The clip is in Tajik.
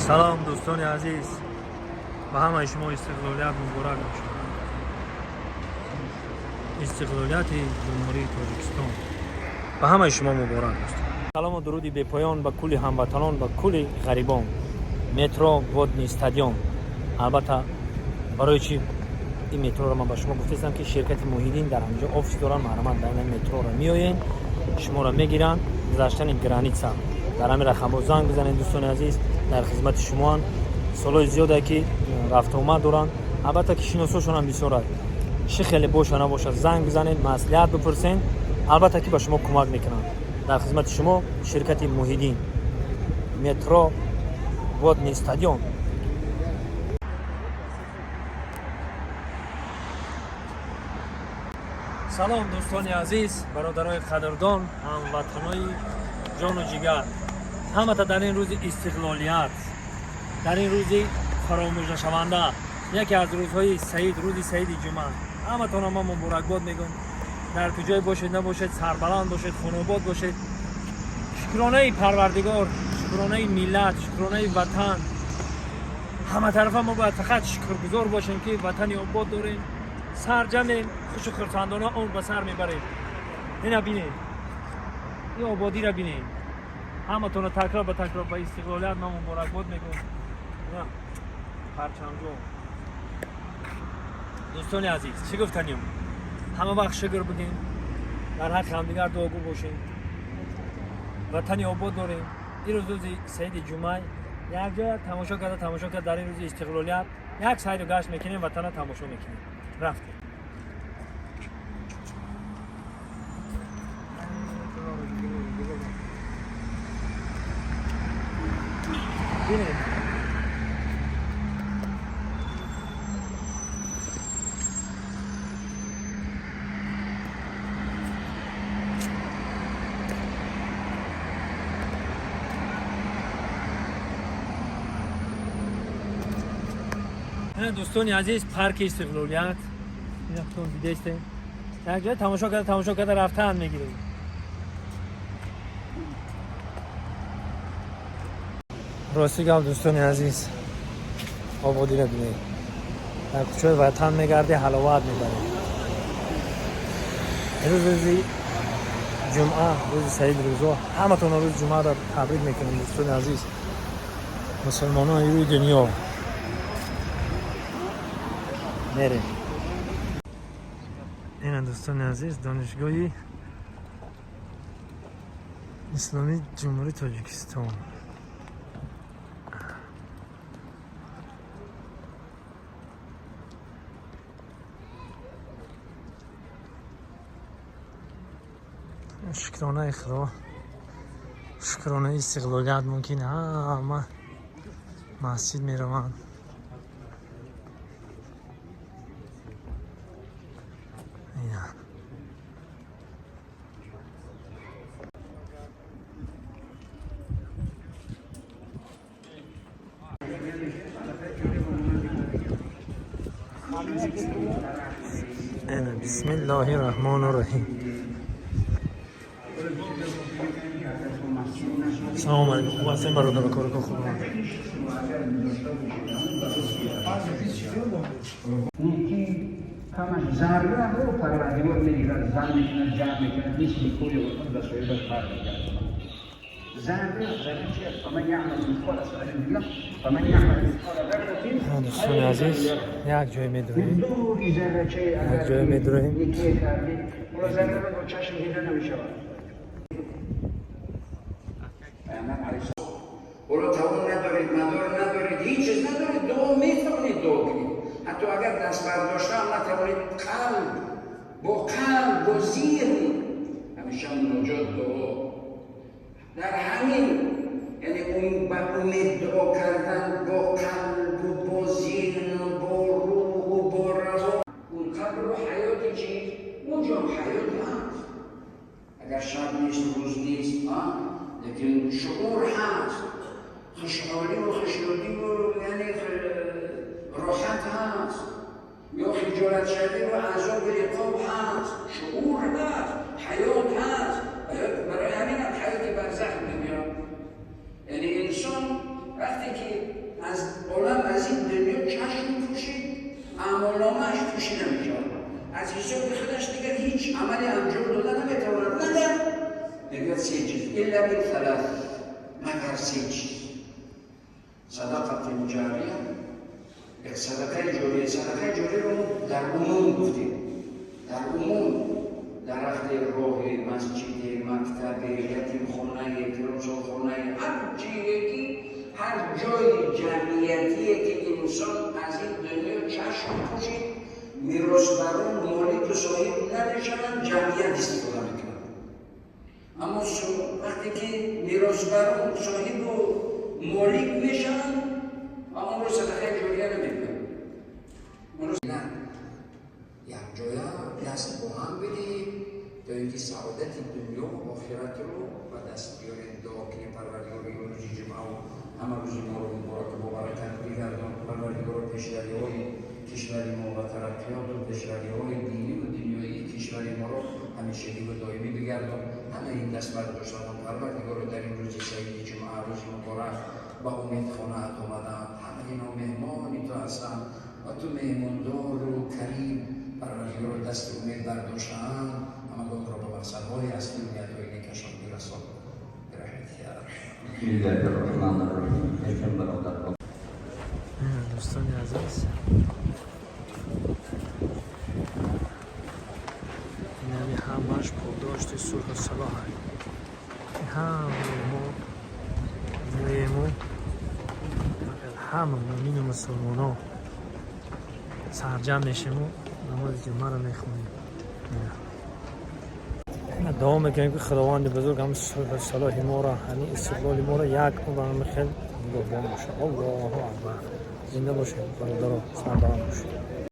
Салом, дӯстони азиз, ба ҳамаи шумо истиқлолият муборак бошад, истиқлолияти Ҷумҳурии Тоҷикистон ба ҳамаи шумо муборак, дӯстон. Салому дуруди бепоён ба кулли ҳамватанон, ба кулли ғарибон. Метро Водный стадион. Албатта, барои чӣ ин метроро ман ба шумо гуфтаистам, ки ширкати Муҳиддин дар ҳаминҷо офис доранд. Марҳамат, ба ин метроро меоен, шуморо мегиранд. Гузаштани граница дар ҳамин рақамҳо занг бизанед, дӯстони азиз, дар хизмати шумоанд. Солҳои зиёде ки рафтуомад доранд, албатта ки шиносошонам бисёр аст. Чӣ хеле боша набошад, занг бизанед, маслиҳат бипурсен, албатта ки ба шумо кӯмак мекунанд. Дар хизмати шумо ширкати Муҳиддин, метро Водный стадион. Салом, дӯстони азиз, бародарои қадрдон, ҳамватанои ҷону ҷигар, ҳамата дар ин рӯзи истиқлолият, дар ин рӯзи фаромӯшнашаванда, яке аз рӯзҳои саид, рӯзи саиди ҷумъа, ҳаматонро ман муборакбод мегӯм. Дар куҷое бошед набошед, сарбаланд бошед, хонобод бошед. Шукронаи Парвардигор, шукронаи миллат, шукронаи ватан. Ҳаматарафа мо бояд фақат шукргузор бошем, ки ватани обод дорем, сарҷамем, хушу хурсандона умр ба сар мебарем. Ина бинед, ин ободиро бинед. Ҳаматонро такрор ба такрор ба истиқлолият ман муборакбод мегӯм. Парчамҷо, дӯстони азиз, чӣ гуфтанем? Ҳама вақт шукр бигем, дар ҳаққи ҳамдигар дуогӯ бошем. Ватани обод дорем. Ирӯз рӯзи саиди ҷумъа, якҷоя тамошо карда, тамошо карда, дар ин рӯзи истиқлолият як сайру гашт мекунем, ватана тамошо мекунем. Рафтем. Бинед. Ина, дӯстони азиз, парки Истиқлолият. Ина худтон дидестем. Якҷоя тамошо карда, тамошо карда рафтан мегирем. Рости гап, дӯстони азиз, ободиро бинед. Дар кӯчаи ватан мегарди, ҳаловат мебаред. Имрӯз рӯзи ҷумъа, рӯзи саид рӯзо. Ҳаматонро рӯзи ҷумъаро табрик мекунем, дӯстони азиз, мусулмонони рӯи дунё. Мерем. Ина, дӯстони азиз, Донишгоҳи Исломии Ҷумҳурии Тоҷикистон. Шукронаи Худо, шукронаи истиқлолият. Мумкин ҳама масҷид мераванд. Ина. Ина, бисмиллоҳи раҳмони раҳим. Салому алайкум, хуб ҳастем, бародар? Кор хуб? Некӣ камаш зарра ро Парвардигор мегирад, зан мекунад, ҷамъ мекунад, мисли кӯли Уҳуд ба соҳибаш бармегардонад. Зарра, зарра чи аст? فمن يعمل مثقال ذرة، فمن يعمل مثقال ذرة Дӯстони азиз, як ҷое медурем. миқдори заррачае агар Як ҷое медурем. некие кардӣ, ҳоло зарраро бо чашм дида намешавад. Пайғамбар алайҳиссалом. ҳоло тавон надоред, мадор надоред, ҳеҷ чиз надоред, дуо метавонед, дуо кунед. Ҳатто агар даст бардошта ҳам натавонед, қалб, бо қалб, бо зеҳн ҳамеша муноҷот, дуо. Дар ҳамин, яъне ба умед дуо кардан бо қалбу бо зеҳну бо рӯҳу бо равон. Он қабру ҳаёти чиз, унҷо ҳаёт ҳаст. Агар шаб нест, рӯз нест, лекин шуур ҳаст, хушҳоливу хушнудиву, яъне роҳат ҳаст ё хиҷолатшавиву азобу иқоб ҳаст, шуур ҳаст, ҳаёт ҳаст. Барои ҳаминам ҳаёти барзах мегӯям. Ҳисоби худаш дигар ҳеҷ амале анҷом дода наметавонад, магар мегӯяд се чиз, إلا من ثلاث, магар се чиз: صدقة جارية, як садақаи ҷория. Садақаи ҷориро мо дар умум гуфтем, дар умум дарахти, роҳи, масҷиде, мактабе, ятимхонае, пиронсолхонае, ҳар чие ки, ҳар ҷои ҷамъиятие ки инсон аз ин дунё чашм пӯшид, меросбарон молику соҳиб намешаванд, ҷамъият истифода мекунад. Аммо вақте ки меросбарон соҳибу молик мешаванд ва онро садақаи ҷория намекунанд. Якҷоя даст бо ҳам бидиҳем, то ин ки саодати дунё охиратро ба даст биёрем. Дуо кунем: Парвардигоро, рӯзи ҷумъаву ҳама рӯзи моро мубораку бобаракат бигардон. Парвардигоро, пешравиҳои кишвари мо ва тараққиёту пешравиҳои диниву дунёии кишвари моро ҳамешагиву доимӣ бигардон. Ҳамаи ин даст бардоштаон, Парвардигоро, дар ин рӯзи саиди ҷумъа, рӯзи муборак, ба умед хонаат омадаанд. Ҳамаи ино меҳмони ту ҳастанд ва ту меҳмондору карим. Парвардигоро, дасти умед бардоштаанд, ҳамагонро ба мақсадҳои аслию ниятҳои некашон бирасон. برحمتك يا أرحم. بسم الله الرحمن الرحیم. Пешам бародарҳо. Дӯстони азиз, инами ҳамаш подошти сулҳу салоҳ. Ҳамаи мо меему, ҳама муъмину мусулмоно сарҷам мешему, намози ҷумъаро мехонем. Дуо мекунем, ки Худованди бузург ҳам сулҳу салоҳи моро, ҳамин истиқлоли моро як умр ҳами хел нигаҳбон бошад. Аллоҳу акбар! Зинда бошед, бародаро, сарбаланд бошед.